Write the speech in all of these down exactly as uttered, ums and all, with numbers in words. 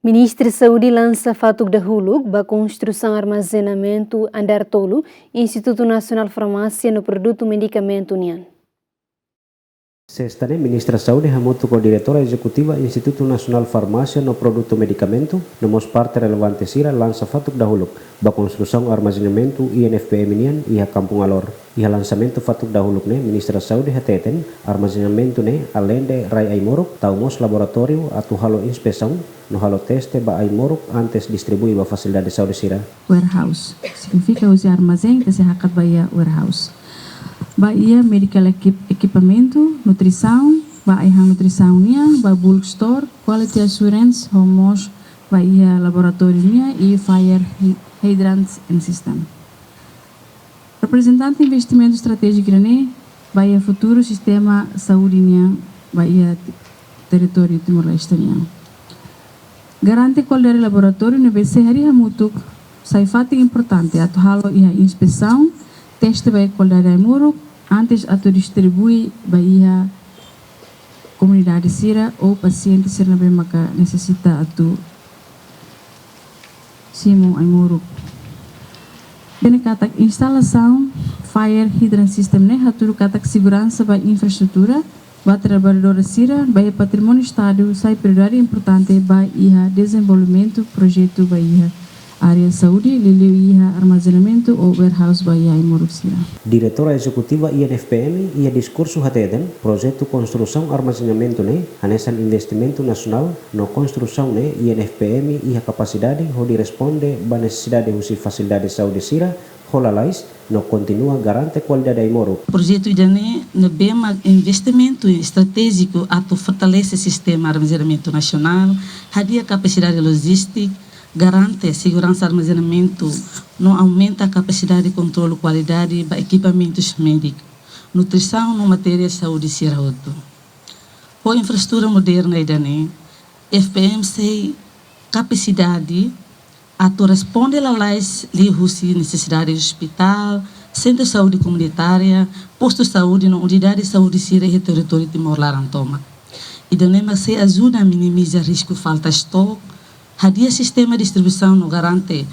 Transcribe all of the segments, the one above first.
Ministra Saúde lansa fatuk dahuluk ba konstrusaun armazenamentu andár tolu Institutu Nasionál Farmásia no Produtu Medikamentu nian. Sesta ne'e, Ministra Saúde hamutuk ho Diretora Ezekutiva Institutu Nasionál Farmásia no Produtu Medikamentu, no mós parte relevante sira lansa fatuk dahuluk ba konstrusaun armazenamentu I N F P M nian iha Kampung Alor. Iha lansamentu fatuk dahuluk ne'e, Ministra Saúde hateten, armazenamentu ne'e aleinde rai ai-moruk, tau mós laboratóriu atu halo inspesaun no halo teste ba ai-moruk antes distribui ba fasilidade saúde sira. Warehouse signifika husi armazén ita sei hakat ba iha warehouse. Ba iha medical equip-, ekipamentu, nutrisaun, ba ai-han nutrisaun nian, ba bulk store, quality assurance, ho mós ba iha laboratóriu nian, i fire hy-, hydrant and system. Reprezentante investimentu estratéjiku ida-ne'e ba iha futuru sistema saúde nian ba iha te-, territóriu Timor-Leste nian. Garante kualidade laboratóriu ne'ebé sei harii hamutuk sai fatin importante atu halo iha inspesaun, teste ba iha kualidade ai-moruk, antes atu distribui ba iha komunidade sira ou pasiente sira ne'ebé maka nesesita atu simu ai-moruk. Hatene katak instalasaun fire hydrant system ne'e hatudu katak seguransa ba infraestrutura, ba traballadór sira, ba iha patrimóniu Estadu, sai prioridade importante ba iha dezenvolvimentu projetu ba iha área saúde, liuliu iha armazenamentu ou warehouse ba iha ai-moruk sira. Diretora Ezekutiva I N F P M iha diskursu hateten, projetu konstrusaun armazenamentu ne'e hanesan investimentu nasionál, no konstrusaun ne'e I N F P M iha kapasidade hodi responde ba nesesidade husi fasilidade saúde sira ho lalais, no kontinua garante kualidade ai-moruk. Projetu ida-ne'e ne'ebé mak investimentu estratéjiku atu fortalese sistema armazenamentu nasionál, hadi'a kapasidade lojístika, garante seguransa armazenamentu, no aumenta kapasidade kontrolu kualidade ba ekipamentus médiku, nutrisaun no matéria saúde sira hotu. Ho infraestrutura moderna ida-ne'e, F P M sei kapasidade atu responde lalais liuhusi nesesidade ospitál, sentru saúde komunitária, postu saúde no unidade saúde sira iha territóriu Timor laran tomak. Ida-ne'e mak sei ajuda minimiza risku falta estok, hadi'a sistema distribuisaun no garante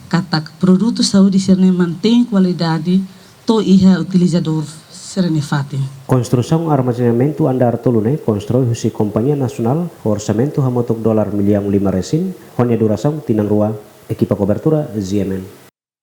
katak produtu saúde sira-ne'e mantein kualidade to'o iha utilizadór sira-nia fatin. Konstrusaun armazenamentu andár tolu ne'e konstrui husi kompañia nasionál ho orsamentu hamutuk dolar millaun lima resin, ho nia durasaun tinan rua. Ekipa kobertura, Z M N.